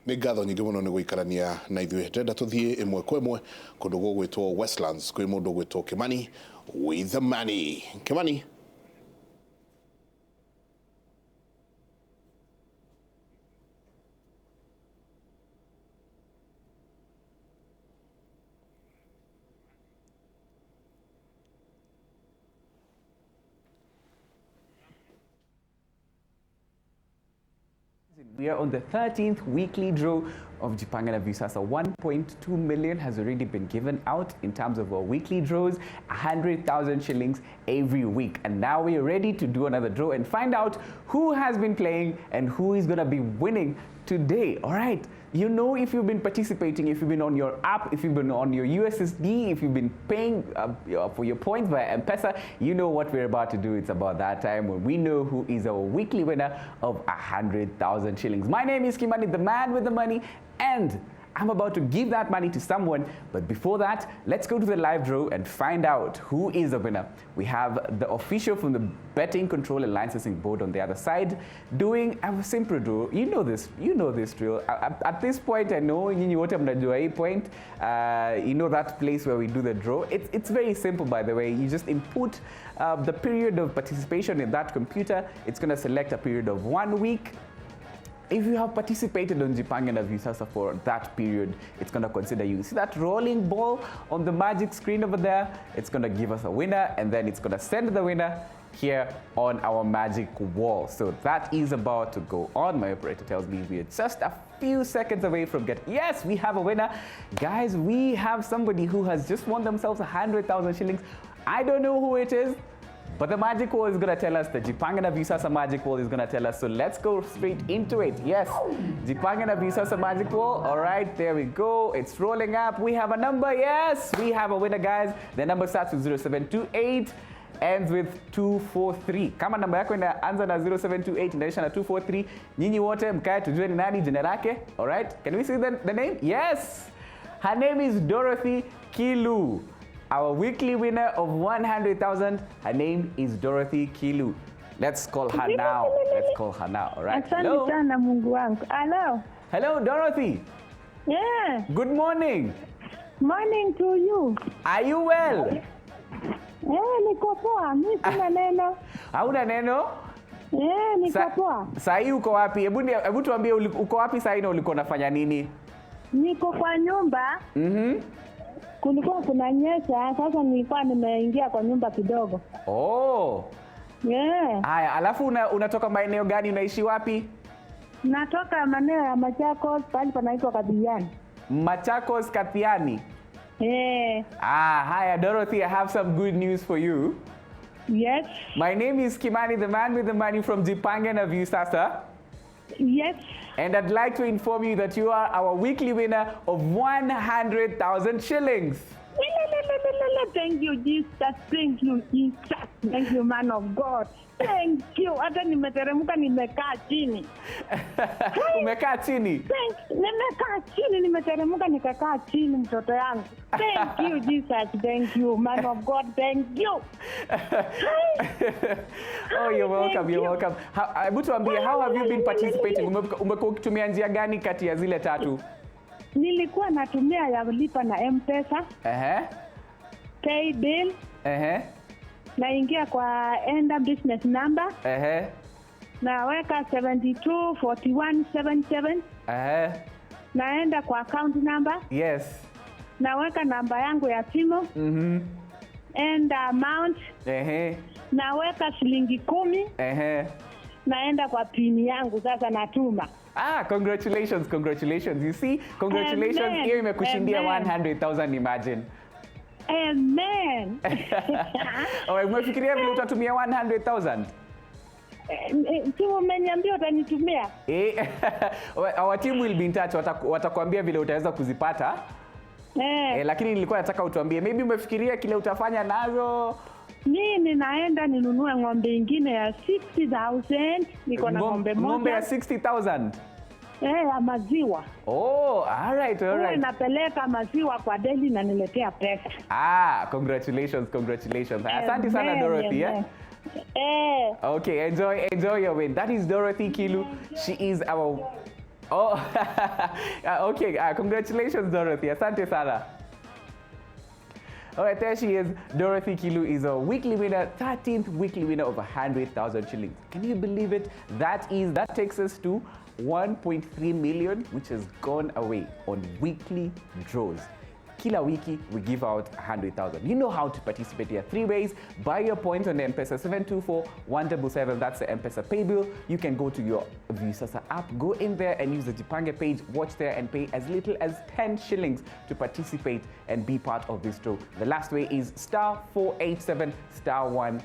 Nĩ ngatho nyingĩ mũno nĩ gũikarania na ithuĩ. Ndĩrenda tũthiĩ ĩmwe kwa ĩmwe kũndũ gũgwĩtwo Westlands kwĩ mũndũ ũgwĩtwo Kimani with the money. Kimani. We are on the 13th weekly draw of Jipange na Viusasa. 1.2 million has already been given out in terms of our weekly draws, 100,000 shillings every week. And now we are ready to do another draw and find out who has been playing and who is going to be winning today. All right. You know, if you've been participating, if you've been on your app, if you've been on your USSD, if you've been paying for your points via M-Pesa, you know what we're about to do. It's about that time when we know who is our weekly winner of 100,000 shillings. My name is Kimani, the man with the money, and I'm about to give that money to someone. But before that, let's go to the live draw and find out who is the winner. We have the official from the Betting Control and Licensing Board on the other side doing a simple draw. You know this drill. At this point, I know nyinyi wote mnajua hii point. You know that place where we do the draw. It's very simple, by the way. You just input the period of participation in that computer. It's going to select a period of 1 week. If you have participated on Jipange na Viusasa for that period, it's going to consider you. See that rolling ball on the magic screen over there? It's going to give us a winner, and then it's going to send the winner here on our magic wall. So that is about to go on. My operator tells me we're just a few seconds away from getting... Yes, we have a winner. Guys, we have somebody who has just won themselves 100,000 shillings. I don't know who it is, but the magic wall is going to tell us. The Jipange na Viusasa magic wall is going to tell us. So let's go straight into it. Yes, Jipange na Viusasa magic wall. All right, there we go. It's rolling up. We have a number. Yes, we have a winner, guys. The number starts with 0728, ends with 243. Kama namba yako inaanza na 0728 inaisha na 243, nyinyi wote mkae tujue ni nani jina lake. All right, can we see the name? Yes, her name is Dorothy Kilu. Our weekly winner of 100,000, her name is Dorothy Kilu. Let's call her now. Let's call her now. All right. Hello. Asante sana Mungu wangu. Hello. Hello, Dorothy. Yeah. Good morning. Morning to you. Are you well? Eh, niko poa. Mimi sina neno. Hauna neno? Eh, niko poa. Sahi uko wapi? Hebu tuambie uko wapi sahi na ulikuwa unafanya nini? Niko kwa nyumba. Mhm. Kulikuwa kunanyesha, sasa nilikuwa nimeingia kwa nyumba kidogo. Oh. Yeah. Haya, alafu unatoka maeneo gani, unaishi wapi? Natoka maeneo ya Machakos, pahali panaitwa Kathiani. Machakos, Kathiani. Eh. Ah, haya Dorothy, I have some good news for you. Yes. My name is Kimani, the man with the money from Jipange na Viusasa. Yes. And I'd like to inform you that you are our weekly winner of 100,000 shillings. Thank you, Jesus. Thank you, Jesus. Thank you, man of God. Thank you. Hata nimeteremka nimekaa chini. Umekaa chini? Nimekaa chini, nimeteremka nikakaa chini mtoto yangu. Thank you, Jesus. Thank you, man of God. Thank you. Oh, you're welcome. You're welcome. Hebu tuambie, how have you been participating? Umekuwa ukitumia njia gani kati ya zile tatu? Nilikuwa natumia ya lipa na M-Pesa. Pay bill. Naingia kwa enter business number. Naweka 724177. Naenda kwa account number. Yes. Naweka namba yangu ya simu. Enter amount. Naweka shilingi 10. Naenda kwa pin yangu sasa natuma. Ah, congratulations, congratulations. You see, congratulations. Hiyo imekushindia 100,000, imagine. Amen. Alright, umefikiria vile utatumia 100,000? Si umeniambia utanitumia? Our team will be in touch, watakuambia vile utaweza kuzipata. Lakini nilikuwa nataka utuambie, maybe umefikiria kile utafanya nazo? Mimi naenda ninunue ng'ombe ingine ya 60,000. Niko na ng'ombe moja. Ng'ombe ya 60,000? Ya maziwa. Oh, all right, all right. Napeleka maziwa kwa deli na niletea pesa. Ah, congratulations, congratulations. Asante sana Dorothy, eh? Okay, enjoy your win. That is Dorothy Kilu. She is our Oh, okay. Congratulations, Dorothy. Asante sana. All right, there she is. Dorothy Kilu is a weekly winner, 13th weekly winner of 100,000 shillings. Can you believe it? That takes us to 1.3 million, which has gone away on weekly draws. Kila wiki, we give out 100,000. You know how to participate here. 3 ways. Buy your points on M-Pesa 724-177. That's the M-Pesa pay bill. You can go to your Viusasa app, go in there and use the Jipange page, watch there and pay as little as 10 shillings to participate and be part of this draw. The last way is *487 *1#.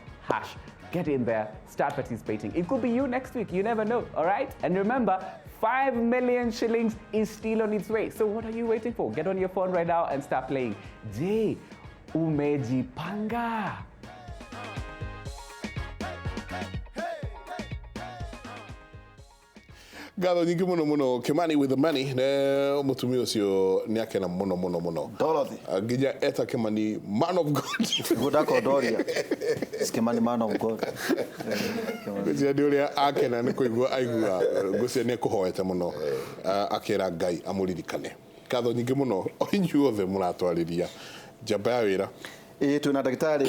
Get in there, start participating. It could be you next week. You never know, all right? And remember, 5 million shillings is still on its way. So what are you waiting for? Get on your phone right now and start playing. Je, umejipanga? Ngatho nyingĩ mũno mũno, Kimani with the money. Nĩ mũtumia ũcio nĩ akena mũno mũno mũno. Dorothy. Nginya eta Kimani man of God. Gudakondoria. Kimani man of God. Ngwĩciria nĩ ũrĩa akena nĩ kũigua aigua, ngwĩciria nĩ ekũhoete mũno, akera Ngai amũririkane. Ngatho nyingĩ mũno o inyuothe mũratwarĩria njamba ya wĩra. Ĩĩ, twĩna ndagĩtarĩ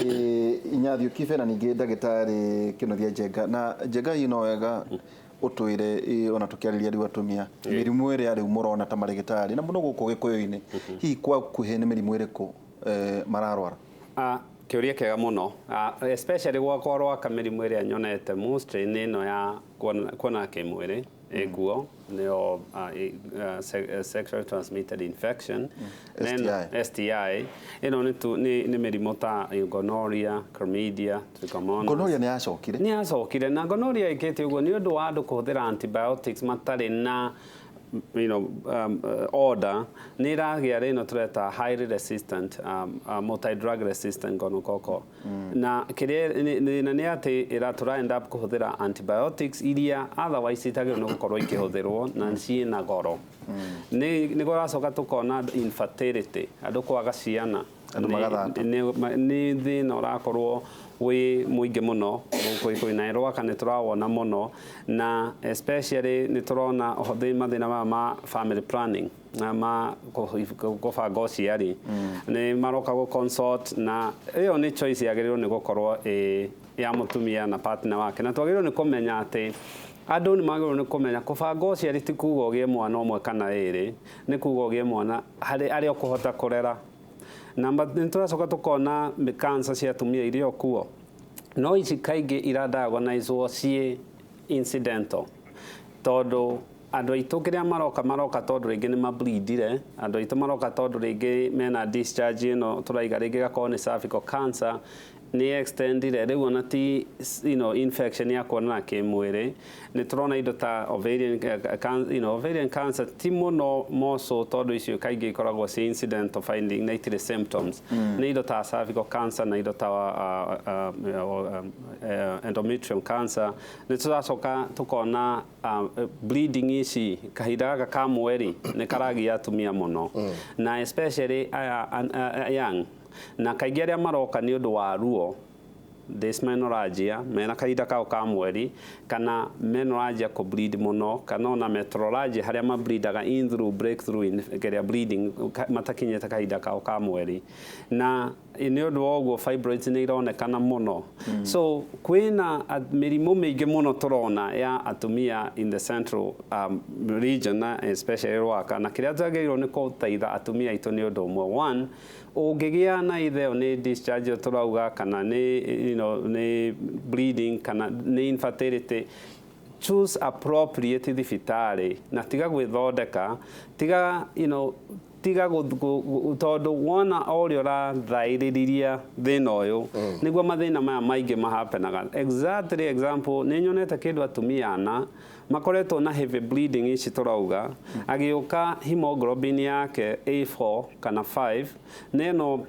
Inyathiũ Kibe na ningĩ ndagĩtarĩ Kĩnuthia Njenga. Na Njenga, hihi no wega ũtwĩre, ona tũkĩarĩria rĩu atumia, mĩrimũ ĩrĩa rĩu mũrona ta marĩgĩtarĩ na mũno gũkũ Gĩkũyũ-inĩ, hihi kwa kuhĩ nĩ mĩrimũ ĩrĩkũ mararwara? Kĩũria kĩega mũno, especially gwakwa Rwaka, mĩrimũ ĩrĩa nyonete mostly nĩ ĩno ya kuona kĩmwĩrĩ ĩkuo, nĩyo sexually transmitted infection. STI. STI ĩno nĩ mĩrimũ ta gonorrhea, chlamydia, trichomonas. Gonorrhea nĩ yacokire? Nĩ yacokire, na gonorrhea ĩkĩte ũguo nĩ ũndũ wa andũ kũhũthĩra antibiotics matarĩ na order. Nĩ ĩragĩa rĩno tũreta highly resistant, multi drug resistant gonococcal, na kĩrĩa thĩna nĩ atĩ ĩra tũra end up kũhũthĩra antibiotics iria otherwise itagĩrĩirwo nĩ gũkorwo ikĩhũthĩrwo na ciĩna goro. Nĩ kũracoka tũkona infertility, andũ kwaga ciana. Andũ magathata. Nĩ thĩna ũrakorwo wĩ mũingĩ mũno gũkũ Gĩkũyũ na Rwaka, nĩ tũrawona mũno, na especially nĩ tũrona mathĩna maya ma family planning na ma kũbanga ũciari, nĩ maroka gũ consult, na ĩyo nĩ choice yagĩrĩirwo nĩ gũkorwo ĩ ya mũtumia na partner wake. Na twagĩrĩirwo nĩ kũmenya atĩ andũ nĩ magĩrĩirwo nĩ kũmenya kũbanga ũciari ti kuga ũgĩe mwana ũmwe kana ĩrĩ, nĩ kuga ũgĩe mwana harĩ arĩa ũkũhota kũrera. Na nĩ tũracoka tũkona cancer cia atumia iria o kuo, no ici kaingĩ iradiagnoswo ciĩ incidental, tondũ andũ aitũ kĩrĩa maroka, maroka tondũ rĩngĩ nĩ mableedire, andũ aitũ maroka tondũ rĩngĩ mena discharge ĩno tũraiga rĩngĩ gakorwo nĩ cervical cancer nĩ extendire rĩu, ona ti infection ya kuonana kĩmwĩrĩ. Nĩ tũrona indo ta ovarian cancer, ti mũno moco, tondũ icio kaingĩ ikoragwo ci incidental finding na itirĩ symptoms. Nĩ indo ta cervical cancer na indo ta endometrium cancer. Nĩ tũracoka tũkona bleeding ici kahinda gaka ka mweri nĩ karagia atumia mũno, na especially aya young, na kaingĩ arĩa maroka nĩ ũndũ wa ruo, dysmenorrhagia, mena kahinda kao ka mweri, kana menorrhagia, kũ bleed mũno, kana ona metrorrhagia, harĩa mableedaga in through breakthrough in kĩrĩa bleeding matakinyĩte kahinda kao ka mweri. Na nĩ ũndũ wa ũguo fibroids nĩ ironekana mũno. So kwĩna mĩrimũ mĩingĩ mũno tũrona ya atumia in the central region, na especially Rwaka. Na kĩrĩa twagĩrĩirwo nĩ gũteitha atumia aitũ nĩ ũndũ ũmwe. One, ũngĩgĩa na ithe nĩ discharge ĩyo tũrauga, kana nĩ nĩ bleeding, kana nĩ infertility, choose appropriate thibitarĩ na tiga gwĩthondeka, tiga tiga tondũ wona o ũrĩa ũrathairĩrĩria thĩna ũyũ, nĩguo mathĩna maya maingĩ mahapenaga. Exactly, example, nĩ nyonete kĩndũ, atumia ana makoretwo na heavy bleeding ici tũrauga, agĩũka hemoglobin yake A4 kana 5, na ĩno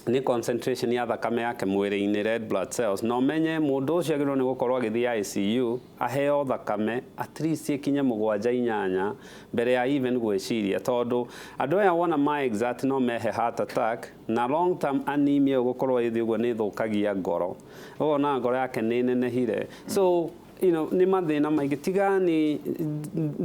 nĩ concentration ya thakame yake mwĩrĩ-inĩ, red blood cells. Na ũmenye mũndũ ũcio agĩrĩirwo nĩ gũkorwo agĩthiĩ ICU aheo thakame at least ĩkinye mũgwanja, inyanya mbere ya even gwĩciria, tondũ andũ aya wona ma exact no mehe heart attack, na long term anemia gũkorwo ĩthĩ ũguo nĩ ĩthũkagia ngoro, ũgona ngoro yake nĩ ĩnenehire. So Nĩ mathĩna maingĩ. Tiga nĩ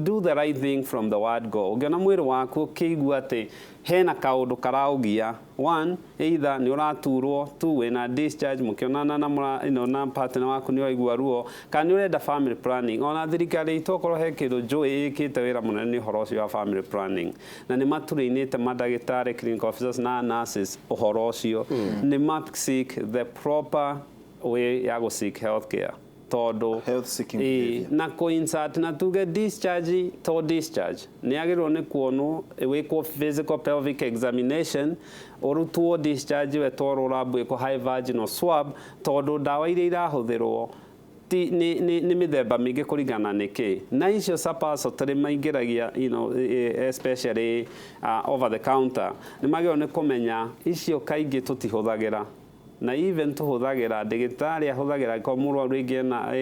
do the right thing from the word go. Ũngĩona mwĩrĩ waku ũkĩigua atĩ hena kaũndũ karaũgia, one, either nĩ ũraturwo, two, wĩna discharge mũkĩonana na mũra, na partner waku nĩ ũraigua ruo, kana nĩ ũrenda family planning. Ona thirikari itũ, okorwo he kĩndũ njũĩ ĩkĩte wĩra mũnene, nĩ ũhoro ũcio wa family planning, na nĩ matũrĩinĩte mandagĩtarĩ, clinical officers na nurses ũhoro ũcio. Nĩ ma seek the proper way ya gũ seek health care, tondũ Health seeking behavior. Na kũ-insert na tuge discharge to discharge nĩ agĩrĩirwo nĩ kuonwo, wĩkwo physical pelvic examination, ũrutwo discharge, wetwarwo lab, wĩkwo high vaginal swab, tondũ ndawa iria irahũthĩrwo ti nĩ mĩthemba mĩingĩ kũringana nĩ kĩ, na icio suppository maingĩragia, especially over the counter, nĩ magĩrĩirwo nĩ kũmenya icio kaingĩ tũtihũthagĩra, na even tũhũthagĩra, ndagĩtarĩ ahũthagĩra ko mũrwaru rĩngĩ ena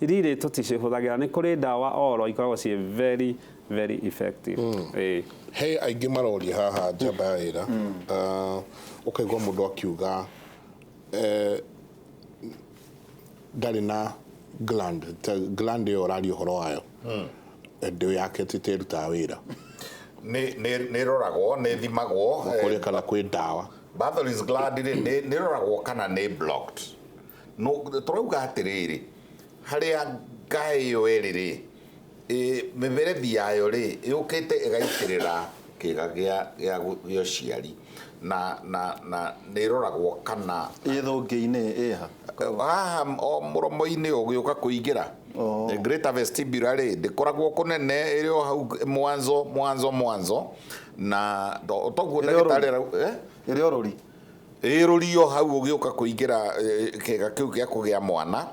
riri tũticihũthagĩra. Nĩ kũrĩ ndawa oro ikoragwo ciĩ very very effective. He aingĩ maroria haha, njamba ya wĩra. Ũkaigua mũndũ akiuga ndarĩ na gland, ta gland ĩyo ũraria ũhoro wayo. Ndĩ yake tĩtĩrutaga wĩra. Nĩ ĩroragwo, nĩ ĩthimagwo. Makoria kana kwĩ ndawa. Bartholin's gland rĩ, nĩ ĩroragwo kana nĩ blocked. No tũrauga atĩrĩrĩ, harĩa ngaĩ ĩyo ĩrĩ rĩ, mĩberethi yayo rĩ, yũkĩte ĩgaitĩrĩra kĩga gĩa ũciari, na nĩ ĩroragwo kana Ĩ thũngĩ-inĩ ĩha? Haha o mũromo-inĩ ũgĩũka kũingĩra. Oh. Greater vestibule rĩ, ndĩkoragwo kũnene, ĩrĩ o hau mwanzo mwanzo mwanzo, na toguo Ĩrĩ o ndagĩtarĩ eh? Ĩrĩ orũri? Ĩrũrio hau ũgĩũka kũingĩra, kĩga kĩu gĩa kũgĩa mwana.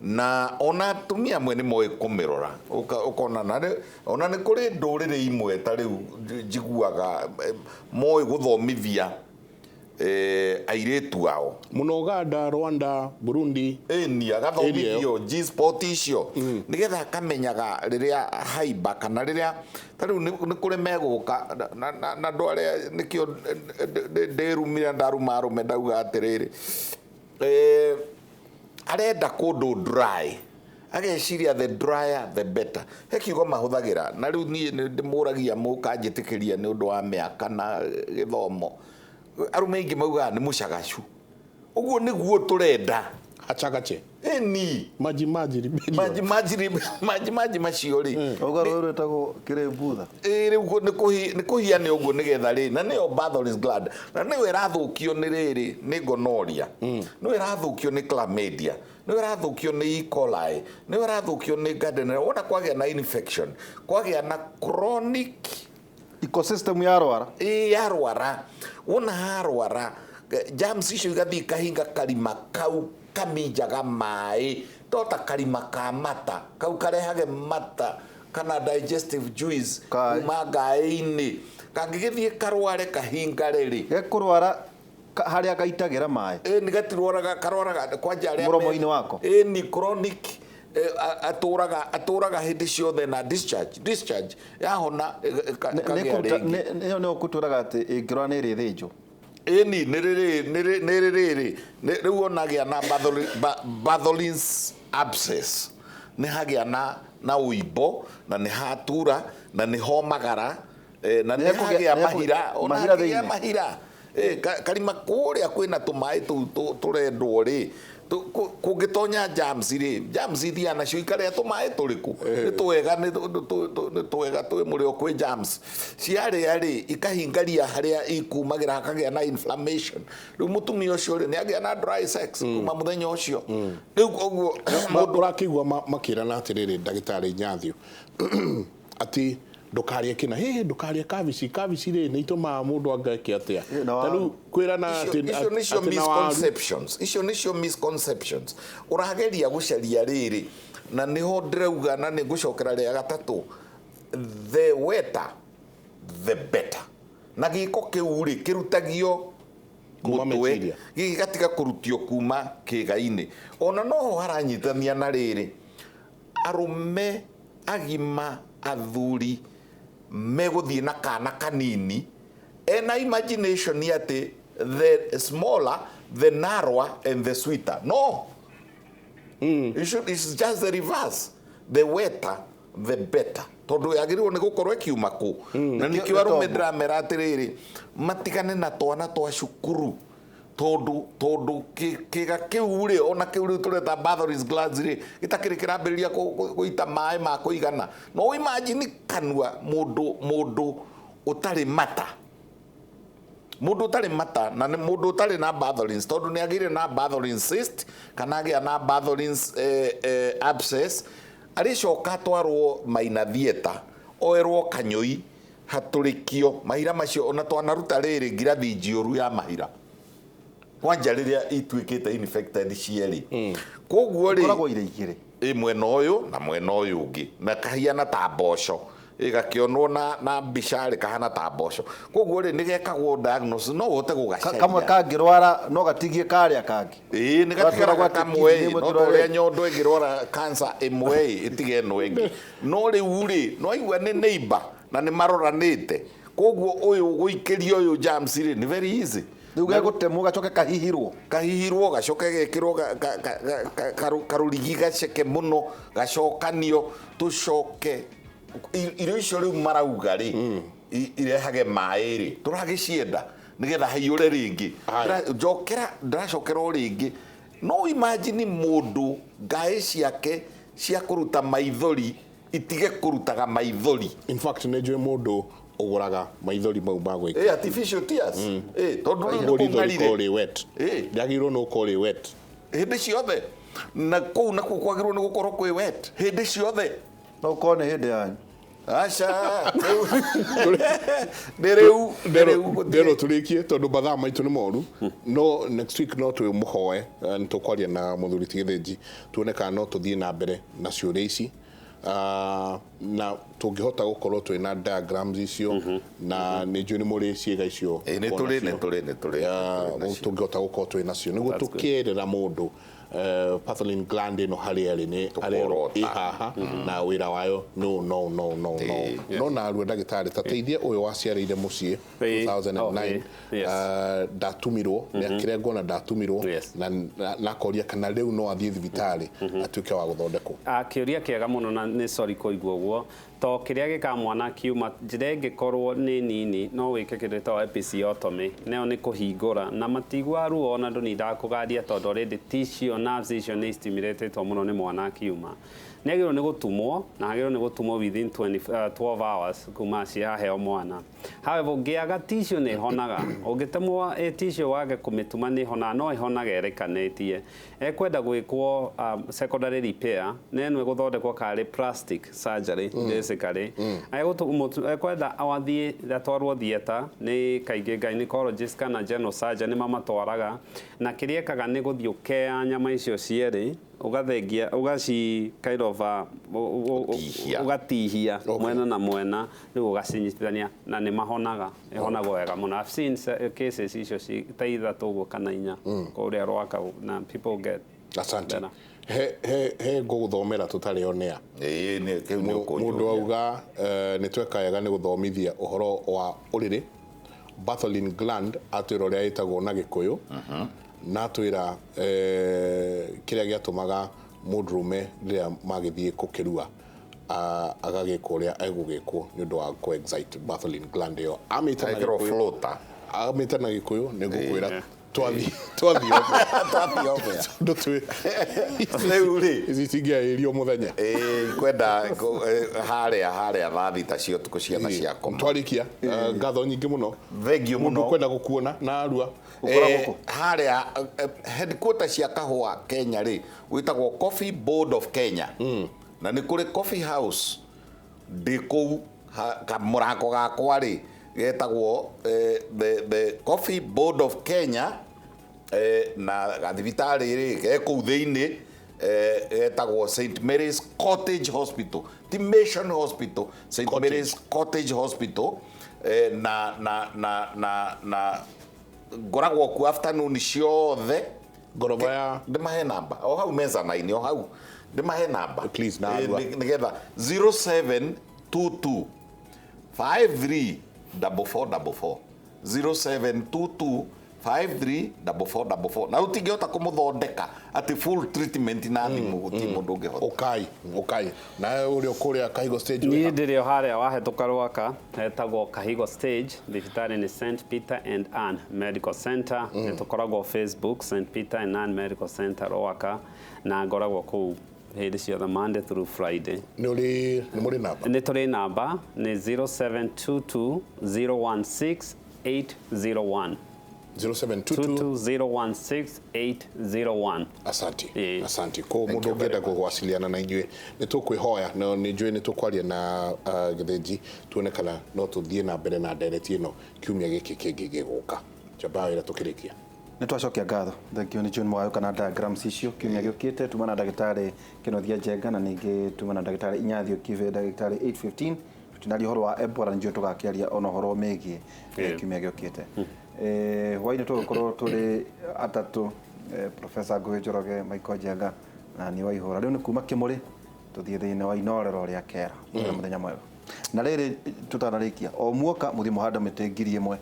Na ona atumia amwe nĩ moĩ kũmĩrora. Ũkona na ona nĩ kũrĩ ndũrĩrĩ imwe ta rĩu njiguaga moĩ gũthomithia airĩtu ao. Mũno Uganda, Rwanda, Burundi. Ĩni, agathomithio G-spot icio nĩgetha akamenyaga rĩrĩa haimba, kana rĩrĩa ta rĩu nĩ kũrĩ megũka na andũ arĩa nĩkĩo ndĩrumire, ndaruma arũme, ndauga atĩrĩrĩ, arenda kũndũ dry, ageciria the drier the better. He kiugo mahũthagĩra, na rĩu niĩ nĩ ndĩmũragia, mũkanjĩtĩkĩria nĩ ũndũ wa mĩaka na gĩthomo. Arũme aingĩ maugaga nĩ mũcagacu, ũguo nĩguo tũrenda. Hachagache. Ĩni. Maji maji rebellion. Maji maji maji maji macio rĩ. Ũguo rũĩ rwĩtagwo kĩrĩmbutha. Ĩ rĩu nĩ kũhiane ũguo nĩgetha rĩ, na nĩyo Bartholin's gland, na nĩyo ĩrathũkio nĩ rĩrĩ, nĩ gonorrhea, nĩyo ĩrathũkio nĩ chlamydia, nĩyo ĩrathũkio nĩ E. coli, nĩyo ĩrathũkio nĩ Gardnerella. Wona kwagĩa na infection, kwagĩa na chronic Ecosystem yarwara. Ĩ, yarwara. Wona harwara, germs icio igathiĩ ikahinga karima kau kaminjaga maĩ, to ta karima ka mata kau karehage mata kana digestive juice Kaĩ. kuma ngaĩ-inĩ, kangĩgĩthiĩ karware kahingare rĩ. Gekũrwara harĩa gaitagĩra maĩ. Ĩ, nĩ gatirwaraga, karwaraga kwanja arĩa Mũromo-inĩ wako. Ĩ, ni chronic, atũraga hĩndĩ ciothe na discharge, discharge yahona ĩkagĩa rĩngĩ. Ĩyo nĩyo kũtwĩraga atĩ ĩngĩrwara nĩ ĩrĩthĩnjwo. Ĩni, nĩ rĩrĩ nĩ rĩrĩ rĩu onagĩa na Bartholin's abscess, nĩ hagĩa na ũimbo, na nĩ hatura, na nĩ homagara, na Nĩ nĩ hagĩa mahira, ona mahira hagĩa thĩinĩ. mahira. Karima kũrĩa kwĩna tũmaĩ tũu tũrendwo rĩ, kũngĩtonya germs rĩ, germs ithiaga nacio ikarĩa tũmaĩ tũrĩkũ, nĩ twega, nĩ twega twĩ mũrĩo kwĩ germs ciarĩa rĩ, ikahingaria harĩa ikumagĩra, hakagĩa na inflammation. Rĩu mũtumia ũcio rĩ, nĩ agĩa na dry sex kuma mũthenya ũcio. Rĩu koguo mũndũ ũrakĩigua makĩrana atĩrĩrĩ, ndagĩtarĩ Nyathio, atĩ ndũkarĩe kĩna, hĩ, ndũkarĩe kabici, kabici rĩ, nĩ itũmaga mũndũ angeke atĩa. Na Ta waru. rĩu kwĩrana Icio atĩ icio nĩcio atĩ na waru. misconceptions, icio nĩcio misconceptions ũrageria gũcaria rĩrĩ, na nĩho ndĩrauga, na nĩ ngũcokera rĩa gatatũ, the wetter the better. Na gĩko kĩu rĩ, kĩrutagio Kuma mũtwe, meciria. gĩgatiga kũrutio kuma kĩga-inĩ. Ona noho haranyitania na rĩrĩ, arũme agima athuri megũthiĩ na kana kanini, ena imagination atĩ the smaller, the narrower and the sweeter. No. It's just the reverse. The wetter the better. Tondu yagĩrĩirwo nĩ gũkorwo ĩkiuma kũ. Na nĩkĩo arũme ndĩramera atĩrĩrĩ, matigane na twana twa cukuru, tondu kĩga kĩu rĩ, ona kĩu rĩu tũreta Bartholin's glands rĩ, gĩtakĩrĩ kĩrambĩrĩria gũita maĩ ma kũigana. No imagine kanua mũndũ ũtarĩ mata, mũndũ ũtarĩ mata, na nĩ mũndũ ũtarĩ na Bartholin's, tondũ nĩ agĩire na Bartholin's cyst kana agĩa na Bartholin's abscess, arĩcoka atwarwo Maina Theatre, oerwo kanyũi, hatũrĩkio mahira macio. Ona twanaruta rĩrĩ ngirathi njiũru ya mahira kwanja rĩrĩa ituĩkĩte infected cierĩ. Koguo rĩ, Ikoragwo irĩ igĩrĩ. Ĩ mwena ũyũ na mwena ũyũ ũngĩ, na kahiana ta mboco, ĩgakĩonwo na mbica rĩ, kahana ta mboco. Koguo rĩ, nĩ gekagwo diagnosis, no ũhote gũgacaria. Kamwe kangĩrwara no gatigie karĩa kangĩ. Ĩĩ, nĩ gatigaraga Gatwaragwo atĩ kamwe kidney ĩ, ĩmwe no tũrore. ta ũrĩa nyondo ĩngĩrwara cancer ĩmwe ĩ, ĩtige ĩno ĩngĩ. No rĩu rĩ, no aigua nĩ neighbor na nĩ maroranĩte, koguo ũyũ gũikĩria ũyũ germs rĩ, nĩ very easy. Rĩu gegũtemwo gacoke kahihirwo. Kahihirwo, gacoke gekĩrwo karũrigi gaceke mũno, gacokanio, tũcoke irio icio rĩu marauga rĩ, irehage maĩ rĩ, tũragĩcienda nĩgetha haiyũre rĩngĩ. Njokera ndĩracokera o rĩngĩ. No imagine mũndũ ngaĩ ciake cia kũruta maithori itige kũrutaga maithori. In fact, nĩ njũĩ mũndũ ũgũraga maithori mau ma gwĩka. Ĩ, artificial tears. Ĩ, tondũ rĩu Ũguo ritho nĩ rĩkorwo kũng'arire rĩ wet. Rĩagĩrĩirwo nĩ gũkorwo rĩ wet hĩndĩ ciothe, na kũu nakuo kwagĩrĩirwo nĩ gũkorwo kwĩ wet hĩndĩ ciothe. No ũkorwo nĩ hĩndĩ yanyu. Aca, nĩ rĩu, nĩ rĩu gũtirĩ. Ndero tũrĩkie, tondũ mathaa maitũ nĩ moru. No next week no twĩmũhoe, nĩ tũkwaria na mũthuri ti Gĩthĩnji, tuone kana no tũthiĩ na mbere na ciũria ici. Na tũngĩhota gũkorwo twĩna diagrams icio, na nĩ njũĩ nĩ mũrĩ ciĩga icio. Ĩ, nĩ tũrĩ, nĩ tũrĩ, nĩ tũrĩ, nĩ tũrĩ nacio. Tũngĩhota gũkorwo twĩ nacio nĩguo That's good. tũkĩerera mũndũ Bartholin gland ĩno harĩa ĩrĩ, nĩ arerwo Tũkorota. ĩ haha na wĩra wayo no no no no no. No narua, ndagĩtarĩ, tateithie ũyũ waciarĩire mũciĩ 2009. Oh, ĩ, yes. Ndatumirwo, nĩ akĩrengwo na ndatumirwo, na akoria kana rĩu no athiĩ thibitarĩ atuĩke wa gũthondekwo. Kĩũria kĩega mũno, na nĩ sorry kũigua ũguo, to kĩrĩa gĩkaga mwana akiuma, njĩra ĩngĩkorwo nĩ nini, no wĩke kĩndũ gĩtagwo episiotomy. Nayo nĩ kũhingũra na matiguaga ruo, ona ndũnindaga kũgandia, tondũ already tissue, nerves icio nĩ stimulatetwo mũno nĩ mwana akiuma. Nĩ agĩrĩirwo nĩ gũtumwo, na agĩrĩirwo nĩ gũtumwo within 20, 12 hours kuma ciaheo mwana. However, ũngĩaga tissue nĩ ĩhonaga. Ũngĩtemwo tissue wage kũmĩtuma, nĩ ĩhonaga, no ĩhonaga ĩrekanĩtie. Ekwenda gwĩkwo secondary repair, na ĩno ĩgũthondekwo karĩ plastic surgery basically. Ekwenda athiĩ atwarwo theatre, nĩ kaingĩ gynecologist kana general surgeon nĩ mamatwaraga, na kĩrĩa ekaga nĩ gũthiĩ ũkea nyama icio cierĩ, ũgathengia, ũgaci kind of Gũtihia. Ũgatihia mwena na mwena, rĩu ũgacinyitithania na nĩ mahonaga, ĩhonagwo wega mũno. I've seen cases icio ta ithatũ ũguo kana inya kũrĩa Rwaka, na people get Asante. better. He ngũgũthomera tũtarĩ onea. Ĩ, nĩ kĩu nĩ Mũndũ ũkũnjũria. auga nĩ tweka wega nĩ gũthomithia ũhoro wa ũrĩrĩ, Bartholin gland, atwĩra ũrĩa ĩtagwo na Gĩkũyũ, na atwĩra kĩrĩa gĩatũmaga mũndũrũme rĩrĩa magĩthiĩ kũkĩrua, agagĩkwo ũrĩa egũgĩkwo nĩ ũndũ wa kũ-excite Bartholin gland ĩyo. Amĩta na Ekĩrwo Gĩkũyũ. Floater. Amĩta na Gĩkũyũ nĩ ngũkwĩra twathiĩ off. Twathiĩ off air. Tondũ twĩ Rĩu rĩ, ici cingĩarĩrio mũthenya. Ĩ, kwenda harĩa 6:00 cia ũtukũ ciana ciakoma. Twarikia, ngatho nyingĩ mũno. Thengiũ Mũndũ mũno. kwenda gũkuona na arua? Ũkoragwo kũ? Harĩa headquarter cia kahũa Kenya rĩ, gwĩtagwo Coffee Board of Kenya, na nĩ kũrĩ coffee house ndĩ kũu, kamũrango gakwa rĩ, getagwo the Coffee Board of Kenya, na gathibitarĩ rĩ ge kũu thĩinĩ, getagwo St Mary's Cottage Hospital, ti Mission Hospital, St Cottage. Mary's Cottage Hospital. Na ngoragwo kuo afternoon ciothe. Ngoroba ya Ndĩmahe namba o hau mezana-inĩ, o hau ndĩmahe namba. Please, na arua. Nĩgetha 0722 53 4444, 0722. 53 44 44 na ũtingĩhota kũmũthondeka atĩ full treatment na thimũ gũtirĩ mũndũ ũngĩhota. Ũkai ũkai nawe ũrĩa ũkũrĩa Kahigo stage Niĩ wĩha? ndĩrĩ o harĩa wahĩtũka Rwaka hetagwo Kahigo stage, thibitarĩ nĩ St Peter and Ann Medical Center. Nĩ tũkoragwo Facebook, St Peter and Ann Medical Center Rwaka, na ngoragwo kũu hĩndĩ ciothe Monday through Friday. Nĩ ũrĩ nĩ mũrĩ namba? Nĩ tũrĩ namba nĩ 0722 016 801. 0722 22016 801. Asanti. Ĩĩ. Asanti ko mundu ũngĩenda kũwasiliana na inyuĩ nĩ tũkwĩhoya na nĩ njũĩ nĩ tũkwaria na Gĩthĩnji tuone kana no tũthiĩ na mbere na ndereti ĩno kiumia gĩkĩ kĩngĩ gĩgũka. Njamba wĩra tũkĩrĩkia. Nĩ twacokia ngatho, thank you nĩ John Mwayũ kana diagrams icio. Kiumia gĩũkĩte tuma na ndagĩtarĩ Kĩnuthia Njenga na ningĩ tuma na ndagĩtarĩ Inyathio Kibe, ndagĩtarĩ 8:15 tũtinaria ũhoro wa Ebola, nĩ njũĩ tũgakĩaria ona ũhoro megiĩ kiumia gĩũkĩte. Hwaĩ-inĩ tũgũkorwo tũrĩ atatũ, Professor Ngũgĩ Njoroge, Michael Njenga na niĩ Waihũra. Rĩu nĩ kuma Kĩmũrĩ tũthiĩ thĩinĩ wa inorero rĩa Kera. Na mũthenya mwega. Na rĩrĩ tũtanarĩkia, o muoka mũthiĩ mũhande mĩtĩ 1000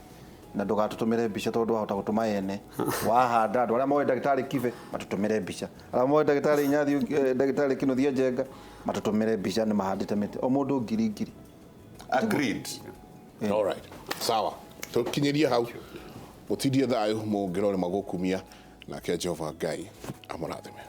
na ndũgatũtũmĩre mbica tondũ wahota gũtũma ene wahanda. Andũ arĩa moĩ ndagĩtarĩ Kibe matũtũmĩre mbica, arĩa moĩ ndagĩtarĩ Inyathi, ndagĩtarĩ Kĩnuthia Njenga matũtũmĩre mbica nĩ mahandĩte mĩtĩ, o mũndũ ngiri ngiri. Agreed. All right. Sawa. Tũkinyĩrie hau. Mũtindie thayũ mũngĩrore magũkumia nake Jehova Ngai amũrathime.